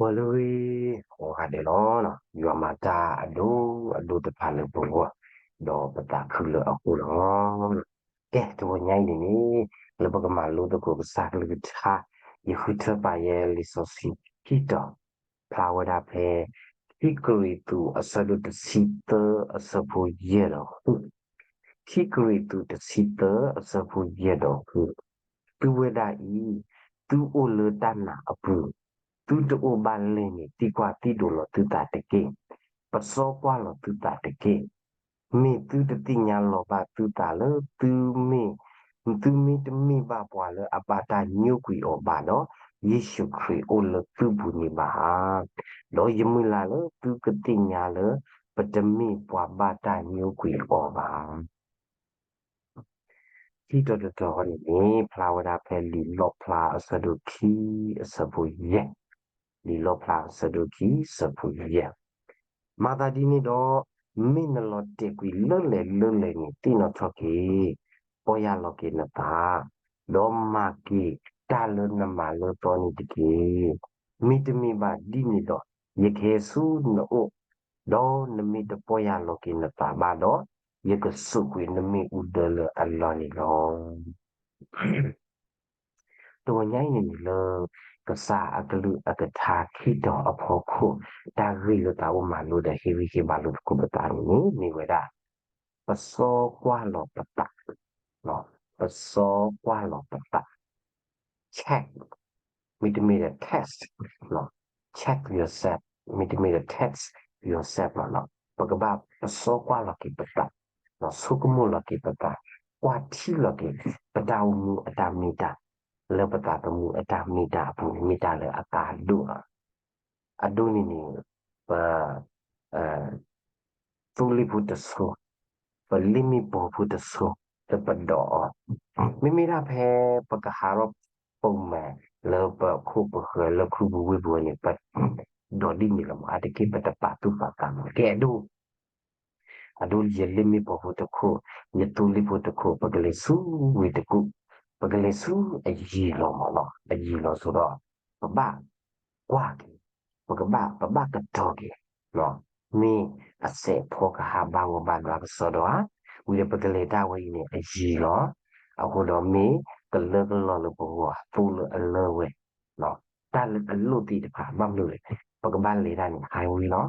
ပှၤလၢအဂ့ၤကိးဂၤဒဲးလီၤ. ယွၤမၤတၢ်အဒိၣ်အဒိၣ်တဖၣ်လၢပဂီၢ်, ဒီးပသးခုလၢအဃိလီၤ. ကဲ တဂီၤညါအံၤန့ၣ်န့ၣ် လၢပကမၤလိသကိးကစၢ်ကလုၢ်ကထါ, ယဃုထၢပာ်ယဲလံာ်စီဆှံခံတီၤ, ဖျါဝဲဒၣ်ဖဲ ခံကရံၣ်သူး အဆၢဒိၣ်တဆံသၢ အဆၢဖိယဲၢ်ဒီးဃု, ခံကရံၣ်သူးတဆံသၢ အဆၢဖိယဲၢ်ဒီးဃု, သုဝဲဒၣ်အံၤ, သုအိၣ်လၢတၢ်နာ်အပူၤ, သုတအိၣ်ဘၣ်လဲၣ်န့ၣ် သံကွၢ်သံဒိးလီၤသုသးတက့ၢ်. ပစီကွၢ်လီၤသုသးတက့ၢ်. မ့ၢ်သုတသ့ၣ်ညါလီၤဘၣ်သုသးလၢသုမ့ၢ်, သုမ့ၢ်တမ့ၢ်ဘၣ်ပှၤလၢအဘၣ်တၢ်ညိကွံာ်အီၤဘၣ်ဒီး, ယ့ၣ်ၡူးခရံာ်အိၣ်လၢသုပူၤန့ၣ်ဘၣ်ဧါ. ဒီးယမုၢ်လၢ်လၢသုကသ့ၣ်ညါလၢ ပတမ့ၢ်ပှၤဘၣ်တၢ်ညိကွံာ်အီၤဘၣ်. ခံတီၤတတီၤဃီန့ၣ်န့ၣ် ဖျါဝဲဒၣ်ဖဲလံာ်လီၣ်ဖျါအဆၢဒိၣ်ခံ အဆၢဖိယဲၢ်, လံာ်လီၣ်ဖျါအဆၢဒိၣ်ခံ အဆၢဖိယဲၢ်, မၤသးဒ်န့ၣ်ဒီး, မ့ၢ်နလီၤတဲာ်ကွံာ်လၢလဲၣ်လၢလဲၣ်န့ၣ် သ့ၣ်နီၣ်ထီၣ်က့ၤ, ပီၢ်ယၢ်လီၤက့ၤနသး, ဒီးမၤက့ၤတၢ်လၢနမၤလိသီန့ၣ်တက့ၢ်. မ့တမ့ၢ်ဘၣ်ဒ်န့ၣ်ဒီး, ယကဟဲဆူနအိၣ်, ဒီးနမ့ၢ်တပီၢ်ယၢ်လီၤက့ၤနသးဘၣ်ဒီး, ယကစိာ်ကွံာ်နမ့ၣ်အူဒၢလၢအလီၢ်န့ၣ်လီၤ. တဂီၤညါအံၤန့ၣ်န့ၣ်လၢ ကစၢ်အကလုၢ်အကထါခံတီၤအဖီခိၣ်, တၢ်ဂ့ၢ်လၢသးအိၣ်မၤလိဒီးဟ့ၣ်ဂံၢ်ဟ့ၣ်ဘါလိာ်သကိးပသးန့ၣ်န့ၣ် မ့ၢ်ဝဲဒၣ် ပစီကွၢ်လီၤပသး, ပစီကွၢ်လီၤပသး, check, မ့တမ့ၢ်ဒီး test, check yourself, မ့တမ့ၢ်ဒီး test yourself လီၤ. ပကဘၣ်ပစီကွၢ်လီၤက့ၤပသး, ဆိကမိၣ်လီၤက့ၤပသး, ကွၢ်ထံလီၤက့ၤ ပတၢ်အိၣ်မူအတၢ်မ့ၢ်တၢ်, လၢပသးသမူအတၢ်မ့ၢ်တၢ်အပူၤန့ၣ် မ့ၢ်တၢ်လၢအသးဒိၣ်လီၤ. အဒိန့ၣ်န့ၣ် ပ သိလ့ၣ်ဖိတဆိ, ပလ့ၣ်မ့ၣ်ပိာ်ဖိတဆိ, လၢပဒိးအီၤ, မ့မ့ၢ်ဒၣ်ဖဲပကဟးထီၣ်ပိာ်မုၣ်လၢပခိၣ်ပဃၢၤလၢခုပူၤဝ့ၢ်ပူၤန့ၣ် ပဒိးဒ်န့ၣ်လီၤမး, အါတက့ၢ်ပတပာ်သူၣ်ပာ်သးမး, ကဲအဒိ အဒိ ယလ့ၣ်မ့ၣ်ပိာ်ဖိတခိၣ်, ယသိလ့ၣ်ဖိတခိၣ်, ပကလဲၤဆူဝ့ၢ်တကူၣ်, ပကလဲၤဆူအယံၤလီၤမးလီၤ, အယံၤလီၤဆိဒီး ပဘၣ်ကွၢ်က့ၤ, ပကဘၣ်, ပဘၣ်ကတီၤက့ၤ, မ့ၢ်အစဲးဖီကဟၣ်ဘၣ်ဂီၢ်ဘၣ်ဒွါကစီဒီဧါ, ဝံၤဒီးပကလဲၤတၢ်ဝဲအံၤန့ၣ် အယံၤလီၤ, အဃိဒီးမ့ၢ်ကလၢကလီၢ်လၢပဂီၢ် သိလၢအလၢဝဲ တၢ်လၢအလိၣ်သ့ၣ်တဖၣ် ဘၣ်မနုၤလဲၣ်, ပကဘၣ်လဲၤတၢ်န့ၣ် highway လီၤ.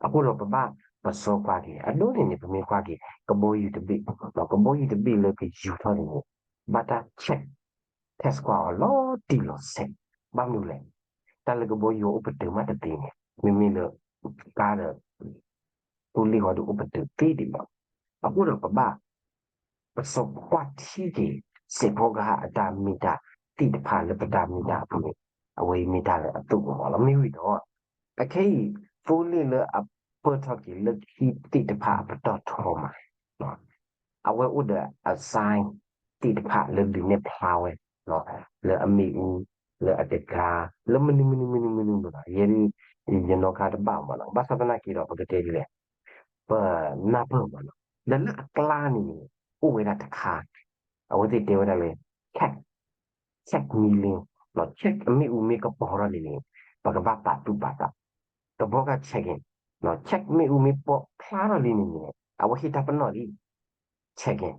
အဃိဒီးပဘၣ်ပစီကွၢ်က့ၤ, အဒိန့ၣ်န့ၣ် ပမ့ၢ်ကွၢ်က့ၤ ကဘီယူၤတဘ့ၣ်, ကဘီယူၤတဘ့ၣ်လၢကယူၤထီၣ်န့ၣ်န့ၣ် ဘၣ်တၢ် check, test ကွၢ်အီၤလီၤတံၢ်လီၤဆဲး, ဘၣ်မနုၤလဲၣ်, တၢ်လၢကဘီယူၤအိၣ်ပတုာ်မးတသ့န့ၣ်, မ့မ့ၢ်လၢ ကါဒီး သိလ့ၣ်ဂီၤဒီးအိၣ်ပတုာ်သ့ဒံးဘၣ်. အဃိဒီးပဘၣ် ပစီကွၢ်ထံက့ၤ စဲးဖီကဟၣ်အတၢ်မ့ၢ်တၢ်သ့ၣ်တဖၣ်လၢပတၢ်မ့ၢ်တၢ်အပူၤန့ၣ်, အဝဲအံၤမ့ၢ်တၢ်လၢအသိၣ်ကမီၤလီၤ. မ့ၢ်ဝံၤဒီး အခဲအံၤ သိလ့ၣ်လၢအပၢၢ်ထီၣ်က့ၤလၢခံသ့ၣ်တဖၣ်အပတီၢ်ထီမး အဝဲအိၣ်ဒီးအ sign သ့ၣ်တဖၣ်လၢဒုးနဲၣ်ဖျါဝဲ လၢအမ့ၣ်အူ, လၢအတဂၤ, လၢမနုၤမနုၤမနုၤမနုၤမနုၤလီၤ. ယဲဒၣ် ယနီၣ်ကါတဘၣ်မးလီၤ. ဘၣ်ဆၣ်သနာ်က့ဒီး ပကတဲဒ်လဲၣ်, ပနၢ်ပၢၢ်မးလီၤ. ဒီးလၢအကျါန့ၣ်န့ၣ် အိၣ်ဝဲဒၣ်တခါ, အဝဲသ့ၣ်တဲဝဲဒၣ်လၢ check, check မ့ၢ်လံ, check အမ့ၣ်အူမ့ၢ်ကပီၤထီၣ်န့ၣ်န့ၣ် ပကဘၣ်ပာ်သူၣ်ပာ်သး, တဘျီက check in, check မ့ၣ်အူမ့ၢ်ပိာ်ဖျါထီၣ်လံန့ၣ်န့ၣ် အဝဲဟ့ၣ်တၢ်ပနီၣ်လံ check in,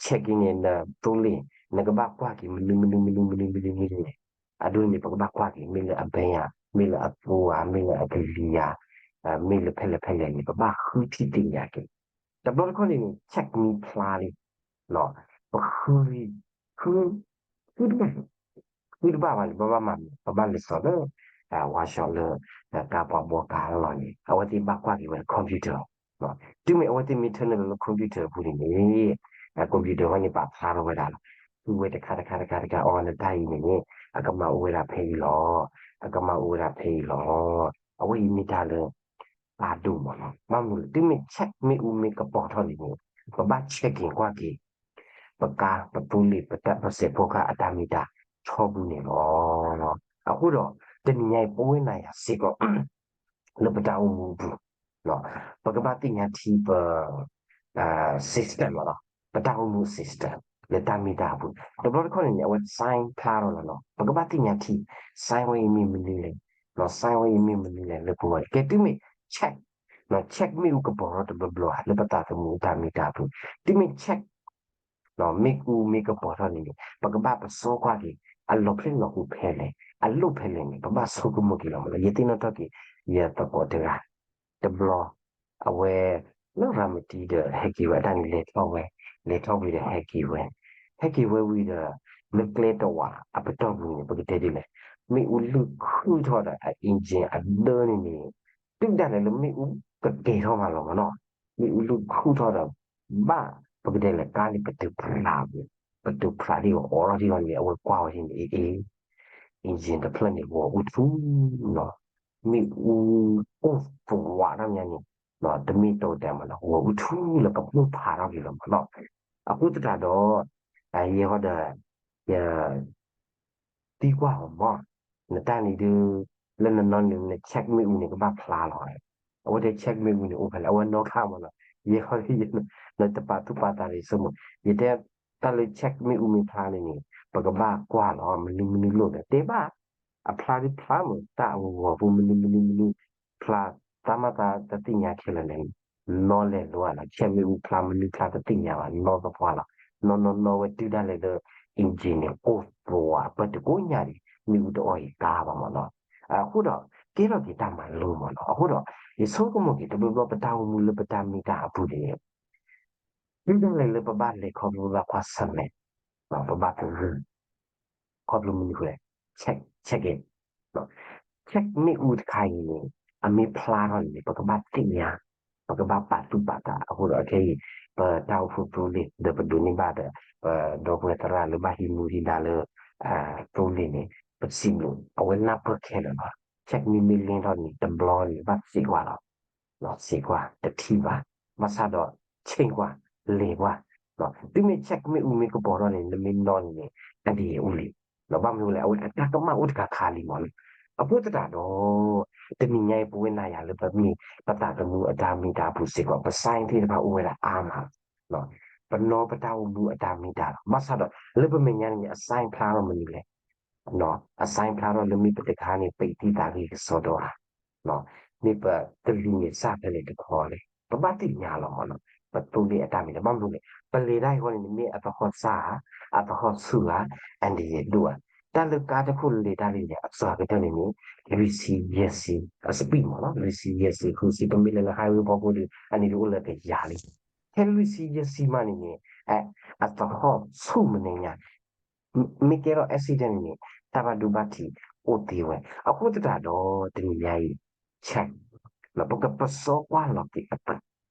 check in န့ၣ် နသိလ့ၣ် နကဘၣ်ကွၢ်က့ၤမနုၤမနုၤမနုၤမနုၤမနုၤန့ၣ်, အဒိန့ၣ် ပကဘၣ်ကွၢ်က့ၤ မ့ၢ်လၢအဘဲဧါ, မ့ၢ်လၢအသိဧါ, မ့ၢ်လၢအကလံၤဧါ, မ့ၢ်လၢဖဲလဲၣ်ဖဲလဲၣ်န့ၣ် ပဘၣ်ဃုထံၣ်သ့ၣ်ညါက့ၤ. တဘျီတခီၣ်န့ၣ်န့ၣ် check မ့ၢ်ဖျါလံ ပဃု, ဃု, ဃုတဘၣ်, ဃုတဘၣ်ဘၣ်န့ၣ် ပဘၣ်မၤမနုၤ, ပဘၣ်လဲၤစိာ်လၢ workshop လၢ ကါပှၤဘှီကါလီၢ်န့ၣ် အဝဲသ့ၣ်ဘၣ်ကွၢ်က့ၤဝဲ computer, တုၤမ့ၢ်အဝဲသ့ၣ်မ့ၢ်ထၢနုာ်လီၤလၢ computer အပူၤန့ၣ်န့ၣ် computer ဝဲန့ၣ် ပာ်ဖျါထီၣ်ဝဲဒၣ်လီၤ. ဃုဝဲတခါတခါတခါတခါ အီၤနတၢ်အံၤန့ၣ်န့ၣ် အကမၤအိၣ်ဝဲဒၣ်ဖဲအံၤလီၤ, အကမၤအိၣ်ဝဲဒၣ်ဖဲအံၤလီၤ. အဝဲအံၤမ့ၢ်တၢ်လၢ ဖးဒိၣ်မးလီၤ. ဘၣ်မနုၤလဲၣ်, တုၤမ့ၢ် check မ့ၣ်အူမ့ၢ်ကပီၤထီၣ်န့ၣ်န့ၣ် ပဘၣ် check in ကွၢ်က့ၤ ပကါ ပသိလ့ၣ် ပစဲးဖီကဟၣ်အတၢ်မ့ၢ်တၢ်တီပူၤန့ၣ်လီၤ. အဃိဒီး တနံၤညါအံၤ ပဝဲနၤယၤစ့ၢ်ကီး လၢပတၢ်အိၣ်မူအပူၤ ပကဘၣ်သ့ၣ်ညါထံပ system လီၤ. ပတၢ်အိၣ်မူ system လၢတၢ်မ့ၢ်တၢ်အပူၤ, တဘျီတခီၣ်န့ၣ်န့ၣ် အဝဲ sign ဖျါထီၣ်လီၤနီၤ, ပကဘၣ်သ့ၣ်ညါထံ sign ဝဲအံၤမ့ၢ်မနုၤလဲၣ်, နီၤ sign ဝဲအံၤမ့ၢ်မနုၤလဲၣ် လၢပဂီၢ်န့ၣ် ကဲတုၤမ့ၢ် check, နီၤ check မ့ၣ်အူကပီၤထီၣ်တဘျီဘျီဧါ လၢပသးသမူအတၢ်မ့ၢ်တၢ်အပူၤ, တုၤမ့ၢ် check နီၤ မ့ၣ်အူမ့ၢ်ကပီၤထီၣ်န့ၣ်န့ၣ် ပကဘၣ်ပစီကွၢ်က့ၤ အလီၤဖျဲၣ်လီၤဟူဖဲလဲၣ်, အလိၣ်ဖဲလဲၣ်န့ၣ် ပဘၣ်ဆိကမိၣ်က့ၤလီၤမးနီၤ. ယသ့ၣ်နီၣ်ထီၣ်က့ၤ ယသကိးတဂၤ တဘျီ အဝဲ လၢရၤမတံဒီးဟဲက့ၤဝဲ အတၢ်န့ၣ်လဲၤထီၣ်ဝဲ, လဲၤထီၣ်ဝံၤဒီးဟဲက့ၤဝဲ, ဟဲက့ၤဝဲဝံၤဒီး လၢကျဲတဝးအပတီၢ်ပူၤန့ၣ် ပကတဲဒ်လဲၣ်, မ့ၣ်အူလုၢ်ခုၣ်ထီၣ်ဒီးအ engine အဒၢန့ၣ်န့ၣ် တုၤဒၣ်လဲာ်လၢမ့ၣ်အူကကဲၤထီၣ်မးလီၤမးနီၤ, မ့ၣ်အူလုၢ်ခုၣ်ထီၣ်ဒီး ဘၣ် ပကတဲလဲၣ် ကါန့ၣ်ပတုာ်ဖျး, ပတုာ်ဖျးဒ်အီၤအီထီၣ်ဒ်အီၤန့ၣ် အဝဲကွၢ်ဝဲဒ်န့ၣ် အ့ အ့ engine တဖျၢၣ်န့ၣ် ဂီၤအူထူနီၤ, မ့ၣ်အူအိၣ်သဝးထီၣ်ညါန့ၣ် တမ့ၢ်တတဲမးနီၤ ဂီၤအူထူလၢကပိၢ်ဖးထီၣ်က့ၤလီၤမးနီၤ. အဃိသတးဒီး ယဲဟီဒီး ယ သံကွၢ်အီၤမး, နတၢ်န့ၣ်ဒုး လၢနနီၢ်န့ၣ် န check မ့ၣ်အူန့ၣ် ကဘၣ်ဖျါလီၤ. အဝဲတဲ check မ့ၣ်အူန့ၣ်အိၣ်ဖဲလဲၣ် အဝဲနီၣ်ဃာ်မးနီၤ, ယဲဟီ နတပာ်သူၣ်ပာ်သးန့ၣ်ဆိကမိၣ်, ယတဲ တၢ်လၢ check မ့ၣ်အူမ့ၢ်ဖျါန့ၣ်န့ၣ် ပကဘၣ်ကွၢ်လီၤ မနုၤမနုၤလိၣ်ဒီး တဲဘၣ် အဖျါဒုးဖျါမး တၢ်အဂီၤဖိ မနုၤမနုၤမနုၤ ဖျါ သးမၤသးတသ့ၣ်ညါခဲလၢာ်န့ၣ် နီၣ်လဲၤလိၤလီၤ, check မ့ၣ်အူဖျါမနုၤဖျါတသ့ၣ်ညါဘၣ် နီၣ်သပှၢ်လီၤ, နီၣ်နီၣ်နီၣ်ဝဲတုၤဒၣ်လဲာ်လၢ engine န့ၣ် အိၣ်သဝးအပၢၢ်တကိးညါဒံး မ့ၣ်အူတအီၣ်အံၤကါဘၣ်မးနီၤ. အဃိဒီး ကဲထီၣ်က့ၤတၢ်မၤလိမးနီၤ. အဃိဒီး ယဆိကမိၣ်က့ၤတဘျီဘျီပတၢ်အိၣ်မူလၢပတၢ်မ့ၢ်တၢ်အပူၤန့ၣ် တုၤဒၣ်လဲာ်လၢပဘၣ်လဲၤခီဖျိဘၣ်ကွၢ်ဆၢၣ်မဲာ်, ပဘၣ်ပဂုာ် ခီဖျိမနုၤအဃိလဲၣ်, check, check it, check မ့ၣ်အူတခါအံၤန့ၣ် အမ့ၢ်ဖျါထီၣ်န့ၣ် ပကဘၣ်သ့ၣ်ညါ, ပကဘၣ်ပာ်သူၣ်ပာ်သး. အဃိဒီးခဲအံၤ ပတၢ်အိၣ်ဖှိၣ်သိလ့ၣ် ဒီးပဒိးန့ၢ်ဘၣ်ဒီး ပဒီပုၢ်ဝဲၢ်သရၣ်လၢဘၣ်ဟံးမူဟံးဒါလၢ သိလ့ၣ်န့ၣ် ပစံးဘျုး အဝဲနၢ်ပၢၢ်ခဲလၢာ်လီၤ. check မ့ၢ်မ့ၢ်လ့ထီၣ်န့ၣ် တဘျီန့ၣ် ဘၣ်သ့ကွၢ်လီၤ. သ့ကွၢ် တထံၣ်ဘၣ်, ဘၣ်ဆၣ်ဒီး ဆ့ၣ်ကွၢ် လဲၤကွၢ်, တုၤမ့ၢ် check မ့ၣ်အူမ့ၢ်ကပီၤထီၣ်န့ၣ် နမ့ၢ်နီၣ်န့ၣ်န့ၣ် အဒံးအိၣ်လံ. ဘၣ်မနုၤလဲၣ် အဝဲအတၢ်ကမၣ်အိၣ်တခါခါလံမးလီၤ. အဃိသတးဒီး တနံၤညါအံၤ ပဝဲနၤယၤလၢပမ့ၢ်ပသးသမူအတၢ်မ့ၢ်တၢ်အပူၤစ့ၢ်ကီး ပ sign သ့ၣ်တဖၣ်အိၣ်ဝဲဒၣ်အါမးလီၤ. ပနီၣ်ပတၢ်အိၣ်မူအတၢ်မ့ၢ်တၢ်လီၤ. ဘၣ်ဆၣ်ဒီး လၢပမဲာ်ညါန့ၣ်န့ၣ် အ sign ဖျါထီၣ်မနုၤလဲၣ်, အ sign ဖျါထီၣ်လၢမ့ၢ်ပတခါန့ၣ် ပအံးသံသးဂ့ၤကစီဒီဧါ, မ့ၢ်ပကလုၢ်န့ၣ်စၢ်ဖဲလဲၣ်တခီလဲၣ်, ပဘၣ်သ့ၣ်ညါလီၤမးလီၤ. ပသိလ့ၣ်အတၢ်မ့ၢ်တၢ် ဘၣ်မနုၤလဲၣ် ပလဲၤတၢ်အံၤဃီန့ၣ် မ့ၢ်အသဟီၣ်စၢ်ဧါ, အသဟီၣ်ဆူၣ်ဧါ, အန္တရာယ်ဒိၣ်ဧါ. တၢ်လၢကါတခိၣ်လဲၤတၢ်လံန့ၣ် အစှၤကတၢၢ်န့ၣ်န့ၣ် လွံၢ်ဆံယဲၢ်ဆံ အ speed မးလီၤ. လွံၢ်ဆံယဲၢ်ဆံ ဃုဆံ ပမ့ၢ်လဲၤလၢ highway ဖီခိၣ်ဒီး အန့ၣ်ဒုးအိၣ်လၢကယၤလံ. ထဲလွံၢ်ဆံယဲၢ်ဆံမးန့ၣ်န့ၣ် အသဟီၣ်ဆူၣ်မနုၤညါ မ့ၢ်ကဲထီၣ် accident န့ၣ်န့ၣ် တၢ်ဘၣ်ဒိဘၣ်ထံးအိၣ်သ့ဝဲ. အဃိသတးဒီး တနံၤညါအံၤ check ပကပစီကွၢ်လီၤက့ၤအသး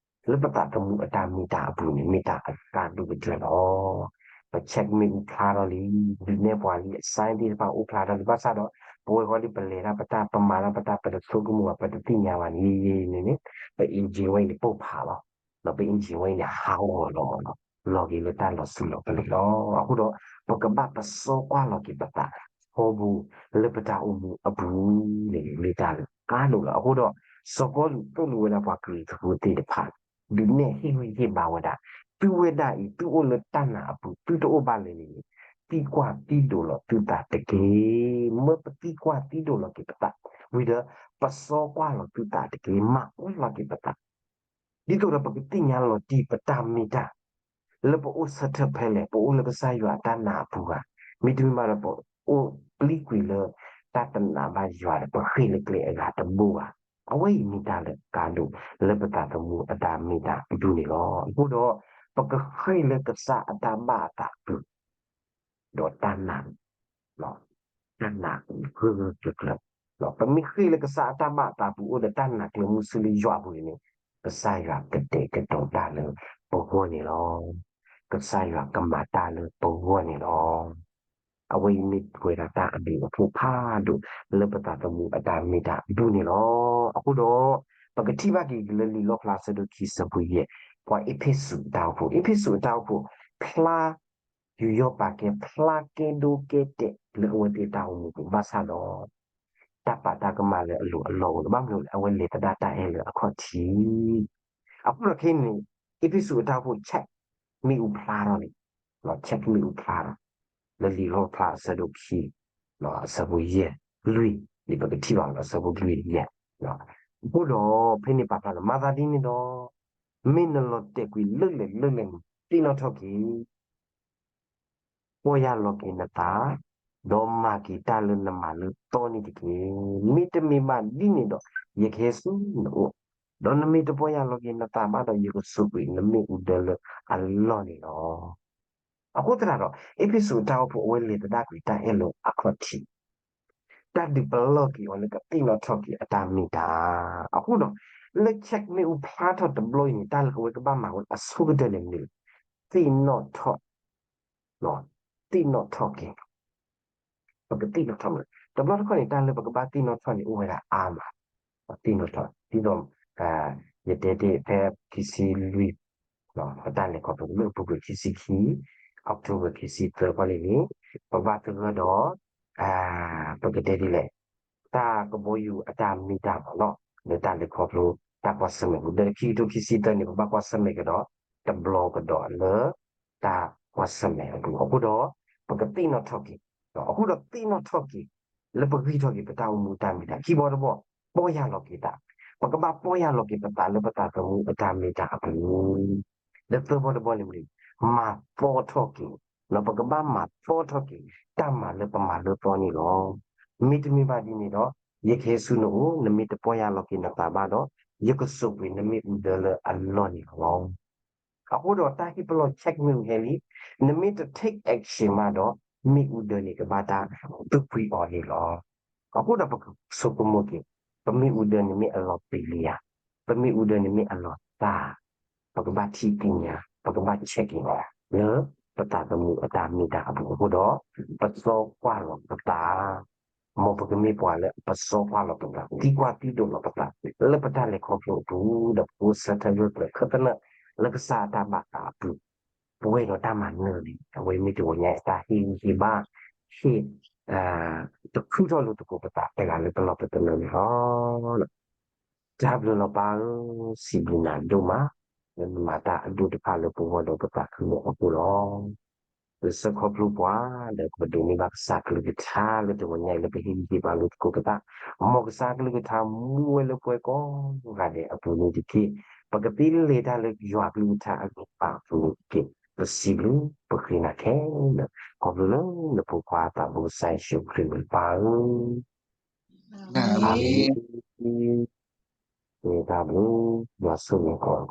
လၢပသးသမူအတၢ်မ့ၢ်တၢ်အပူၤန့ၣ် မ့ၢ်တၢ်အကါဒိၣ်ကတၢၢ်လီၤ. ပ check မ့ၣ်အူဖျါထီၣ်လံ, ဒုးနဲၣ်ပှၤလံ, အ sign သ့ၣ်တဖၣ်အိၣ်ဖျါထီၣ်လံ, ဘၣ်ဆၣ်ဒီး ပဝဲဃီလံ ပလဲၤတၢ်ပတၢ် ပမၤတၢ်ပတၢ် ပတဆိကမိၣ်ဘၣ် ပတသ့ၣ်ညါဘၣ်န့ၣ် ယဲန့ၣ်န့ၣ် ပ engine ဝဲအံၤန့ၣ် ပိၢ်ဖးလီၤ. ဒီးပ engine ဝဲအံၤန့ၣ် ဟးဂီၤလီၤမးလီၤ. လီၤက့ၤလၢတၢ်လီၤဆူလီၤပလ့ၤလီၤ. အဃိဒီး ပကဘၣ်ပစီကွၢ်လီၤက့ၤပသး ထီဘိလၢပတၢ်အိၣ်မူအပူၤန့ၣ် မ့ၢ်တၢ်လၢကါဒိၣ်လီၤ. အဃိဒီး စီၤပီလူးသိၣ်လိဝဲဒၣ်ပှၤကရံၣ်သူးဖိသ့ၣ်တဖၣ် ဒုးနဲၣ်ဟ့ၣ်ဂံၢ်ဟ့ၣ်ဘါဝဲဒၣ် သုဝဲဒၣ်အံၤ သုအိၣ်လၢတၢ်နာ်အပူၤ သုတအိၣ်ဘၣ်လဲၣ်န့ၣ် သံကွၢ်သံဒိးလီၤသုသးတက့ၢ်. မၢပသံကွၢ်သံဒိးလီၤက့ၤပသး ဝံၤဒီး ပစီကွၢ်လီၤသုသးတက့ၢ်. မၤကွၢ်လီၤက့ၤပသး ဒ်သိးဒီးပကသ့ၣ်ညါလီၤတံၢ်ပတၢ်မ့ၢ်တၢ် လၢပအိၣ်ဆၢထၢၣ်ဖဲလဲၣ်, ပအိၣ်လၢကစၢ်ယွၤအတၢ်နာ်အပူၤဧါ, မ့တမ့ၢ်ဘၣ်ဒီး ပအိၣ်ပျံၤကွံာ်လၢတၢ်တနာ်ဘၣ်ယွၤဒီး ပဃ့ၢ်လၢကျဲအဂၤတဘိဧါ. အဝဲအံၤမ့ၢ်တၢ်လၢကါဒိၣ်လၢပသးသမူအတၢ်မ့ၢ်တၢ်အပူၤန့ၣ်လီၤ. အဃိဒီး ပကဃ့ၢ်လၢကစၢ်အတၢ်ဘၣ်အသးအပူၤ ဒီးတၢ်နာ် တၢ်နာ်ဂၢၢ်ဂၢၢ်ကျၢၤကျၢၤ, ပမ့ၢ်ဃ့ၢ်လၢကစၢ်အတၢ်ဘၣ်အသးပူၤ အိၣ်ဒီးတၢ်နာ်ကျၢၤမုဆူလၢယွၤအပူၤန့ၣ်န့ၣ် ကစၢ်ယွၤကတဲာ်ကတီၤတၢ်လၢပဂီၢ်န့ၣ်လီၤ. ကစၢ်ယွၤကမၤတၢ်လၢပဂီၢ်န့ၣ်လီၤ. အဝဲအံၤမ့ၢ်ပဝဲဒၣ်တၢ်အဘျုးအဖှိၣ်ဖးဒိၣ်လၢပသးသမူအတၢ်မ့ၢ်တၢ်အပူၤန့ၣ်လီၤ. အဃိဒီး ပကထံၣ်ဘၣ်က့ၤလၢလံာ်လီၣ်ဖျါဆၢဒိၣ်ခံဆၢဖိယဲၢ်, ပှၤအ့းဖ့းစူးအတၢ်အိၣ်ဖှိၣ်, အ့းဖ့းစူးအတၢ်အိၣ်ဖှိၣ် ဖျါ ယူးယီၣ်ပာ်ကဲ ဖျါကဲဒိကဲတဲာ်လၢအဝဲသ့ၣ်အတၢ်အိၣ်မူပူၤ ဘၣ်ဆၣ်ဒီး တၢ်ပာ်တၢ်ကမၣ်လၢအလိၤအလီၢ်အိၣ်လီၤ. ဘၣ်မနုၤလဲၣ် အဝဲလဲၤသဒၣ်တၢ်အဲၣ်လၢအခီၣ်ထံး. အဃိဒီးခဲအံၤန့ၣ် အ့းဖ့းစူးအတၢ်အိၣ်ဖှိၣ် check မ့ၣ်အူဖျါထီၣ်န့ၣ် check မ့ၣ်အူဖျါဒီး လၢလံာ်လီၣ်ဖျါအဆၢဒိၣ်ခံ အဆၢဖိယဲၢ် လွံၢ်န့ၣ် ပကထံၣ်ဘၣ်လီၤ အဆၢဖိလွံၢ်ယဲၢ်. အဃိဒီး ဖဲန့ၣ်ပာ်ဖျါလၢ မၤသးဒ်န့ၣ်ဒီး မ့ၢ်နလီၤတဲာ်ကွံာ်လၢလဲၣ်လၢလဲၣ်န့ၣ် သ့ၣ်နီၣ်ထီၣ်က့ၤ ပီၢ်ယၢ်လီၤက့ၤနသး ဒီးမၤက့ၤတၢ်လၢနမၤလၢအသီန့ၣ်တက့ၢ်. မ့တမ့ၢ်ဘၣ်ဒ်န့ၣ်ဒီး ယကဟဲဆူနအိၣ်, ဒီးနမ့ၢ်တပီၢ်ယၢ်လီၤက့ၤနသးဘၣ်ဒီး ယကစိာ်ကွံာ်နမ့ၣ်အူဒၢလၢအလီၢ်န့ၣ်လီၤ. အဃိသတးဒီး အ့းဖ့းစူးအတၢ်အိၣ်ဖှိၣ် အဝဲလဲၤသဒၣ်ကွံာ်တၢ်အဲၣ်လၢအခီၣ်ထံး တၢ်ဒုးပလီၢ်က့ၤအီၤလၢကသ့ၣ်နီၣ်ထီၣ်က့ၤအတၢ်မ့ၢ်တၢ်. အဃိဒီး လၢ check မ့ၣ်အူဖျါထီၣ်တဘျီအံၤန့ၣ် တၢ်လၢအဝဲကဘၣ်မၤဝဲအဆိကတၢၢ်န့ၣ်မ့ၢ် သ့ၣ်နီၣ်ထီၣ်, သ့ၣ်နီၣ်ထီၣ်က့ၤ, ပကသ့ၣ်နီၣ်ထီၣ်မ့ၢ် တဘျီတခီၣ်န့ၣ် တၢ်လၢပကဘၣ်သ့ၣ်နီၣ်ထီၣ်န့ၣ် အိၣ်ဝဲဒၣ်အါမး, ပသ့ၣ်နီၣ်ထီၣ် ဒ်သိး ယတဲတ့ၢ်ဖဲခံဆံလွံၢ် ပတၢ်လဲၤခီဖျိလၢအပူၤကွံာ်ခံဆံခံ October ခံဆံသၢခီန့ၣ်န့ၣ် ပဘၣ်သဂၢၢ်ဒီး ပကတဲဒ်လဲၣ်, တၢ်ကဘီယူၤအတၢ်မ့ၢ်တၢ်မၤနီၣ် လၢတၢ်လဲၤခီဖျိ တၢ်ကွၢ်ဆၢၣ်မဲာ်အပူၤ လၢခံကထိခံဆံသၢန့ၣ် ပဘၣ်ကွၢ်ဆၢၣ်မဲာ်ကဒီး တဘျီကဒီးလၢ တၢ်ကွၢ်ဆၢၣ်မဲာ်အပူၤ အဃိဒီး ပကသ့ၣ်နီၣ်ထီၣ်က့ၤ, အဃိဒီးသ့ၣ်နီၣ်ထီၣ်က့ၤ လၢပဂံၢ်ထီၣ်က့ၤပတၢ်အိၣ်မူအတၢ်မ့ၢ်တၢ် ခံဘီတဘီ ပီၢ်ယၢ်လီၤက့ၤသး, ပကဘၣ်ပီၢ်ယၢ်လီၤက့ၤပသးလၢပသးသမူအတၢ်မ့ၢ်တၢ်အပူၤ, ဒီးသၢဘီတဘီန့ၣ်မ့ၢ် မၤသီထီၣ်က့ၤ, ပကဘၣ်မၤသီထီၣ်က့ၤ တၢ်မၤလၢပမၤလၢသီန့ၣ်လီၤ. မ့တမ့ၢ်ဘၣ်ဒ်န့ၣ်ဒီး ယကဟဲဆူနအိၣ် နမ့ၢ်တပီၢ်ယၢ်လီၤက့ၤနသးဘၣ်ဒီး ယကစိာ်ကွံာ်နမ့ၣ်အူဒၢလၢအလီၢ်န့ၣ်လီၤ. အဃိဒီးတၢ်ဟ့ၣ်ပလီၢ် check မ့ၣ်အူဟဲလံ, နမ့ၢ်တ take action ဘၣ်ဒီး မ့ၣ်အူဒၢန့ၣ်ကဘၣ်တၢ်သူၣ်ဖှံအီၤန့ၣ်လီၤ. အဃိဒီးပကဆိကမိၣ်က့ၤ, ပမ့ၣ်အူဒၢန့ၣ်မ့ၢ်အလီၤပံာ်လံဧါ, ပမ့ၣ်အူဒၢန့ၣ်မ့ၢ်အလီၤသး, ပကဘၣ်ထံၣ်သ့ၣ်ညါ, ပကဘၣ် check က့ၤ လၢပသးသမူအတၢ်မ့ၢ်တၢ်အပူၤအဃိဒီး ပသီကွၢ်လီၤပသး မ်ပကမ့ၢ်ပှၤလၢပစီကွၢ်လီၤပသး, သံကွၢ်သံဒိးလီၤပသး လၢပတၢ်လဲၤခီဖျိအပူၤ ဒီးပကအိၣ်ဆၢထၢၣ်ဂၢၢ်ကျၢၤခၢၣ်သနၢၣ် လၢကစၢ်အတၢ်ဘၣ်သးအပူၤ, ပဝဲဒီးတၢ်မၤနၢၤန့ၣ် အဝဲမ့ၢ်တဂီၤညါအတၢ်ဟ့ၣ်ဂံၢ်ဟ့ၣ်ဘါ, ဟ့ၣ် တခုထီၣ်လိာ်သကိးပသးတဂၤလၢပလီၢ်ပသနၢၣ်န့ၣ်လီၤ. တၢ်ဘျုးလီၤပၢ်ဧၢ, စံးဘျုးနၤဒိၣ်မး လၢနမၤတၢ်အဒိၣ်တဖၣ်လၢပဂီၢ်ဒီးပသးခုအဃိလီၤ. လၢဆၢခီဖျိပှၤ ဒီးပဒိးန့ၢ်ဘၣ်ကစၢ်ကလုၢ်ကထါလၢတဂီၤညါအံၤလၢပဟ့ၣ်ဂံၢ်ဟ့ၣ်ဘါလိာ်သကိးပသး, မ်ကစၢ်ကလုၢ်ကထါမူဝဲလၢပှၤကိးဂၤဒဲးအပူၤန့ၣ်တက့ၢ်. ပကသ့လဲၤတၢ်လၢယွၤကလုၢ်ကထါအဂံၢ်ဘါအပူၤန့ၣ်တက့ၢ်. ပစံးဘျုးပဃ့နၤခဲလၢာ် ခီဖျိလၢနဖိခွါသးဘိကစၢ်ယ့ၣ်ၡူးခရံာ်န့ၣ်ပၢ်ဧၢ. အၤမ့ၣ်, မ့ၢ်တၢ်ဘျုး, ယွၤဆိၣ်ဂ့ၤကိးဂၤ